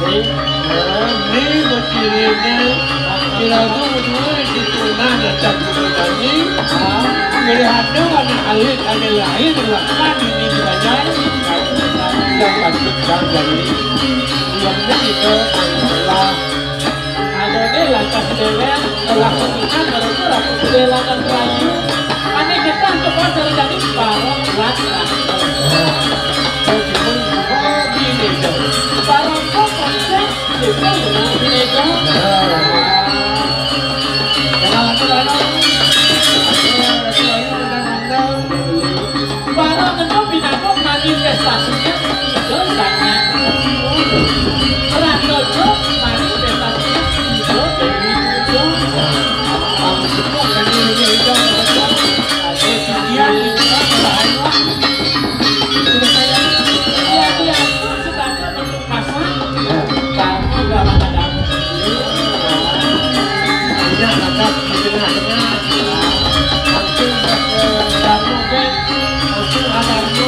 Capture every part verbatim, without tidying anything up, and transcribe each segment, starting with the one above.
Ini, eh, ini beciriné kira-kira berdua di turunan dan tak berani, ah, melihatnya warna alit ada lahir bahkan ini belajar dan patut dan dari yang kita adalah Adoné lantas déwék telah mengingat baru aku sedih lanang rayu. Ané kita untuk kau dari tadi barong lan rayu. Barong kok konsep kita dengan bineka. Kenal aku barong. Aku rayu dengan anda. Para nemu binatang manifestasinya tiga sangat. Ratojo manifestasinya tiga dari tiga. Pangsuku kami ini hijau betul. Ada sedian di tengah berhayuan. Sudah saya. Iya, iya. Sudah. Masa? Karena gak ada. Tidak ada di tengah-tengah. Langsung ke Darmo, oke. Langsung ada Darmo.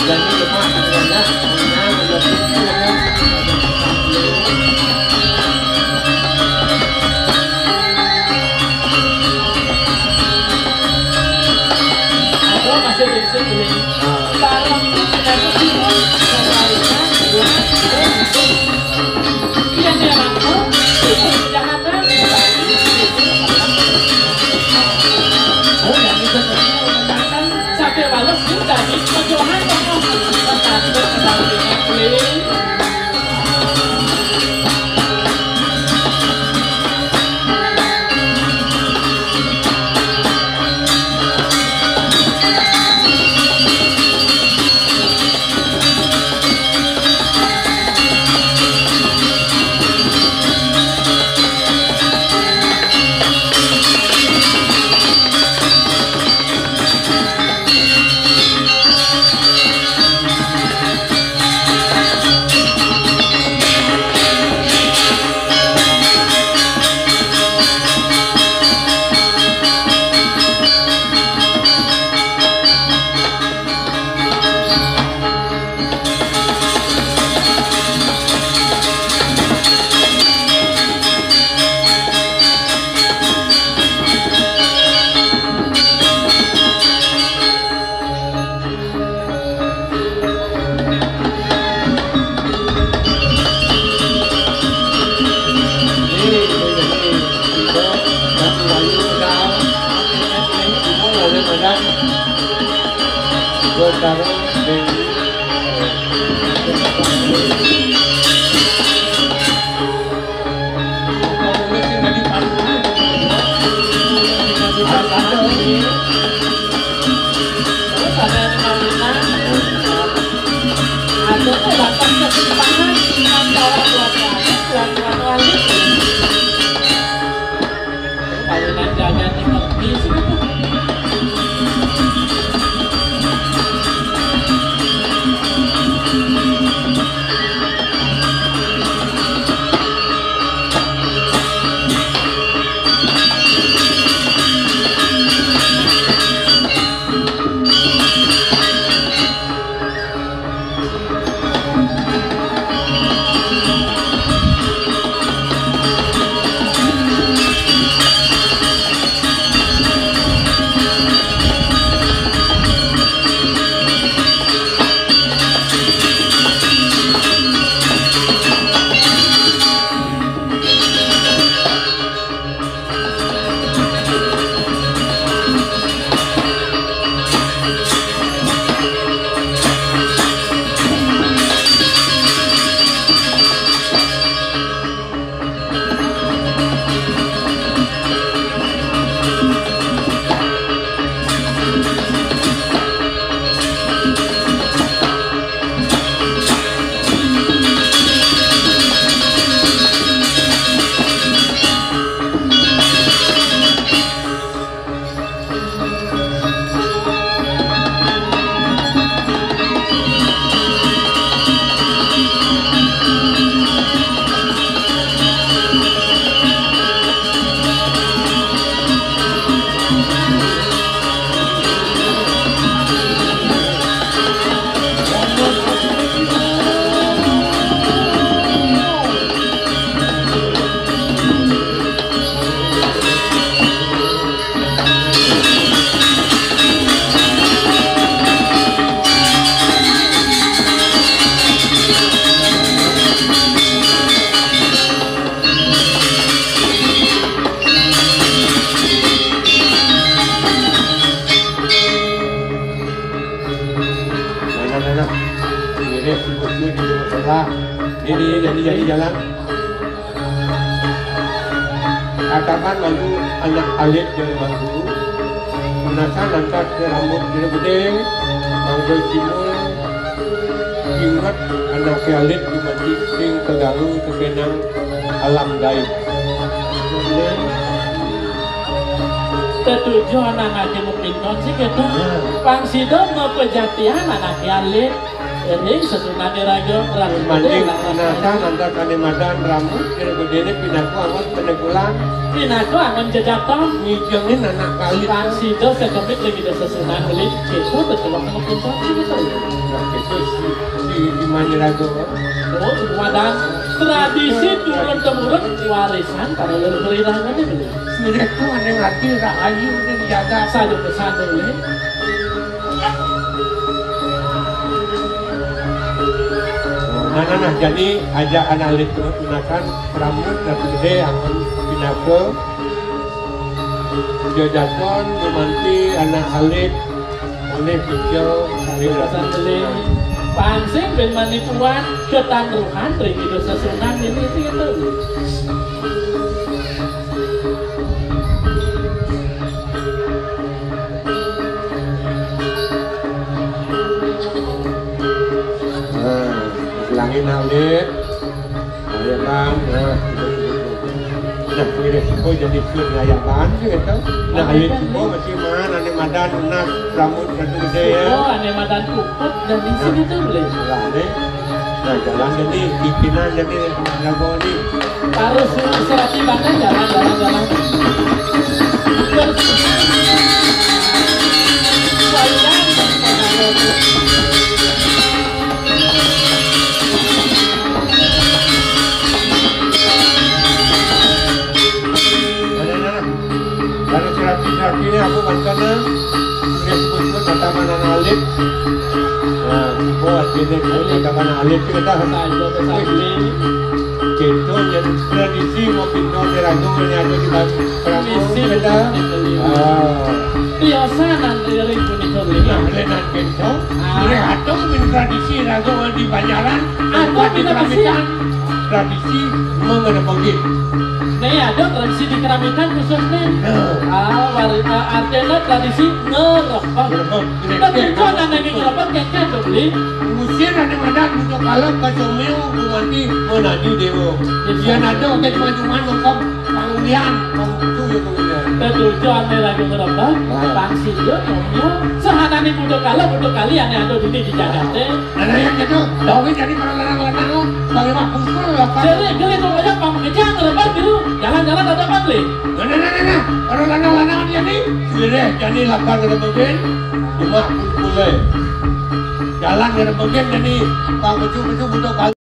Jadi lepas semuanya. Punya, punya pintu, ya. Aku masih prinsip ini. Barang itu tidak betul. Kebaikan, Tuhan, Tuhan, Tuhan. Iya, nih, anakku. Itu kejahatan. Oh, ya, itu tadi. Sampai balas juga di perjuangan kamu. Tetap berkedampingan, please. Mana, mana? Ini deh, si Bos ini di rumah sebelah. Ini, ini, jadi, jadi jalan. Katakan lalu anak alit dari Mangku. Menasan lantas ke rambut gede-gede, manggil cimul, ingat anak alit di mati sing kegalu tekenang alam gaib. Tetuju anak ake mupinton sih gitu. Nah. Pang sida mapejatian anak alit. Ring sesunané raga, rambut Manjing gedé, lantas nasa manjing. Nanda kané madan rambut, kira gedéné pinaka angon penekulan. Pinaka angon jejaton. Ngijengin anak kalit. Pang sida sekemit ring Ida Sesunan uli, kita betul ngepun pasti betul. Nah, itu si, si Imani Raga. Oh, madan tradisi turun temurun warisan para leluhur iraga ini. Sudah tuh ada ngerti rahayu udah dijaga. Sadu pesan uli. Nah, nah, nah, jadi aja anak alit gunakan rambut dan gede angon pinaka jajaton memanti anak alit oleh beliau. Pesan beli pansing ben manipuan ketangruhan ring Ida Sesunan ini itu gitu. Nah, bilangin alit. Ayaban, nah. Nah, kuwi deh, kok jadi sur ayaban gitu. Nah, alit semua masih mana nih madan lunak rambut ratu gede ya. Oh, ane madan puput dan di sini tuh beli. Lah, nih. Nah, jalan jadi pimpinan jadi jago nih. Harus serati banget jalan, jalan, jalan. Terus. Mana, mana? Dari serati-serati ini aku baca nah. Ini sebut-sebut kata mana alit. Nah, oh, artinya itu kata mana alit kita. Nah, itu kata alit. Gitu, jadi tradisi mau pindah di Rago, ini ada di Batu Kerapu, kita. Ah. Biasa nanti dari Gunung Gunung. Nah, boleh nanti pindah. Ah. Boleh atau min tradisi Rago di Banjaran. Atau Batu pindah ke sini. Keramikan. Tradisi mengenai bogit. Nih, ada tradisi di keramikan khusus nih. Nah. Ah, wari-, ah, artinya tradisi ngerebek. Ngerebek. Tapi itu anak-anak ini ngerebek, kayak tuh beli. Ngusir ada madan untuk kalau ke Someo, Bupati, menadi Dewa. Iya. Dia ada, oke, cuma-cuma nonton pangulian, waktu ya, kemudian. Betul, itu ane lagi ngerebek, ah. Pang sida, ngomong, sehanané butuh kalau, butuh kali, ane ada dini di Jakarta. Nah, nah, yang gitu, dawin jadi para lanang-lanang, bagaimana pukul, apa? Jadi, geli tuh banyak, pang kejang, ngerebek, gitu. Jalan-jalan ada apa, beli? Nah, nah, nah, nah, nah. Para lanang-lanang jadi, geli deh, jadi lapan ngerebekin, cuma pukul, eh. Jalan ngerebekin, jadi, pang kecu-kecu, butuh kali.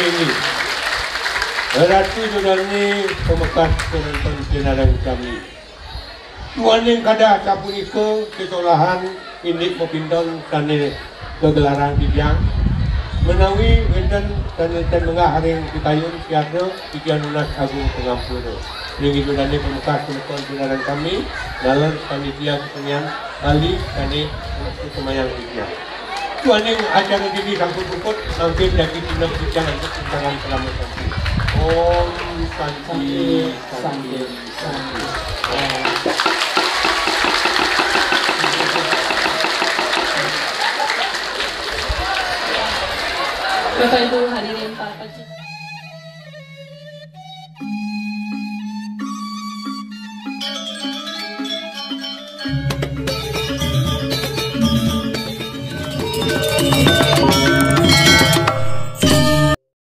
Inggih. Ratu Jodane pamekas penonton sinareng kami. Duaning kadah sapunika sesolahan indik mapinton sane kagelarang titiang, menawi wenten sane ten menggah ring pikayun siatra, titiang nunas agung pangampura. Ring Ida dane pamekas penonton sinareng kami, dalam panitia kesenian Bali sane semayang titiang. Duaning acara dini sampun puput, mangkin jagi tinep titiang antuk undangan selama sami. Om Santi, Santi, Santi. Bapak Ibu hadirin